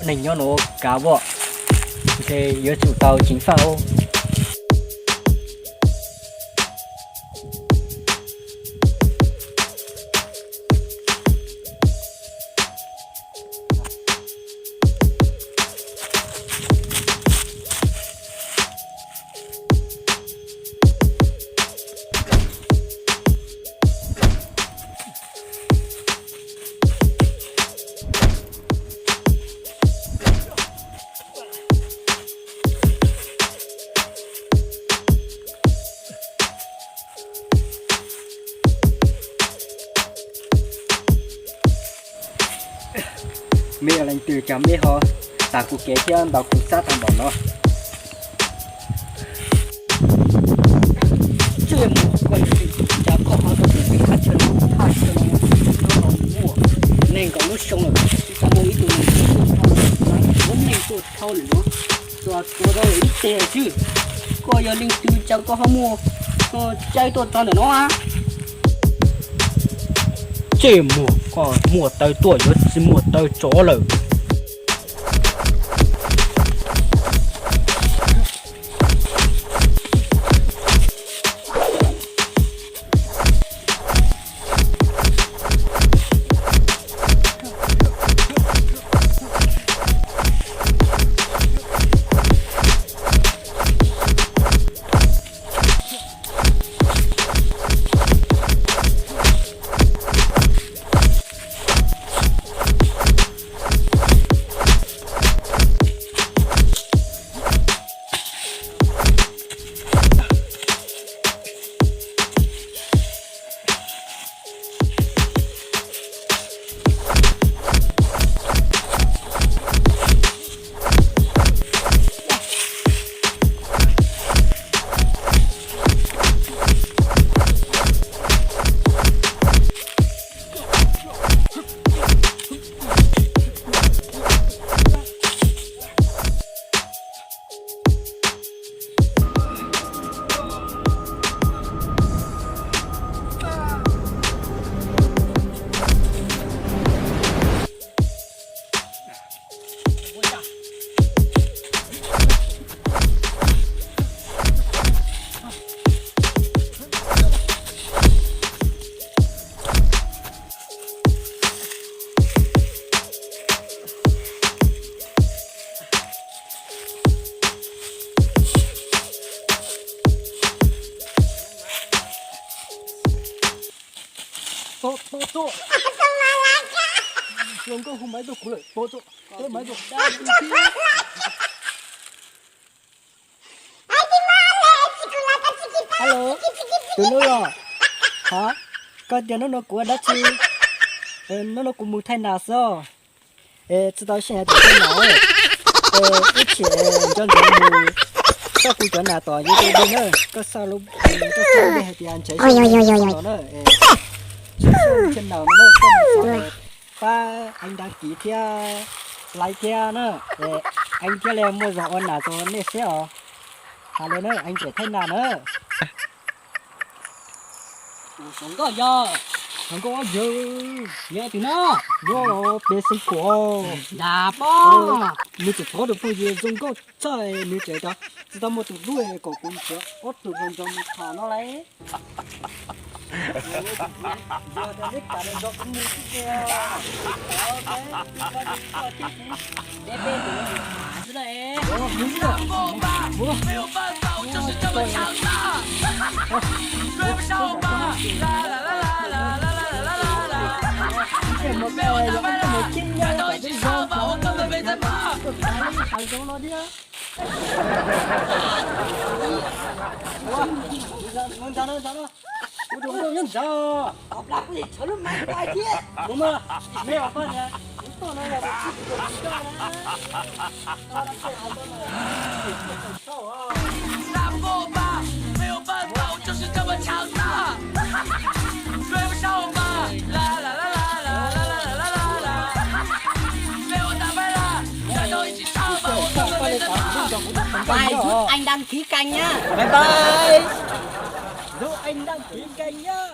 Neeg nyob nuav kav as, ntshe yuav tsum tau ceev faj os. Mej yog leej twg cas mej ho tas kuv kev thiab ntaus kuv sab tag npaum no? Tsej muag, koj yog leej twg cas koj ho tau tus thaj chaw no, thaj chaw no muaj nees nkaum lub xyoo lawm, tsis tau muaj ib tug neeg tuaj dhau, muab neeg tuaj dhau lawm no, tsuas tuav tau ib teg xwb. Koj yog leej twg cas koj ho muaj caij tuaj txog ntawm no? Tsej muag, koj muaj taw tuaj yuav tsis muaj taw tso lawm. Tos, tos, tos. Zoo nkauj hu maiv rau kuv lawm, tos, tos, tos maiv rau. Alo, tus hlub los? Ha, koj tias hnub no kuv ua dab tsi? Hnub no kuv mus thaij nas xwb os. Es tsis tau sij hawm thaij nas. Es ib chim nco ntsoov mus txog kuv cov nas tom YouTube na, koj xa lub, koj xa lub npe hais tias Ntshav Xyooj no na. Ntshav Xyooj channel no na, koj mus xov pab eev đăng ký thiab like thiab na. Eev thiaj li muaj zog ua nas rau nej saib os. Has li na, eev tseem thaij nas na. Zoo nkauj yog, zoo nkauj yog, yog tus no, yog peb xeeb kuam. Nws tseem thov tus phooj ywg zoo nkauj tshaj, nws tseem tias tsis tau muaj tus hlub kom kuv nrhiav ob tug hluas nraug mus tham no lauj. Ua, ntawd no, ntawd no. Ua, tus nkauj nyob ntawd. Ua mas, me os, koj niam, kuv tuaj no yog kuv tsis tuaj tus nkauj na. Bye, giúp anh đăng ký kênh nhá. Bye bye. Giúp anh đăng ký kênh nhá.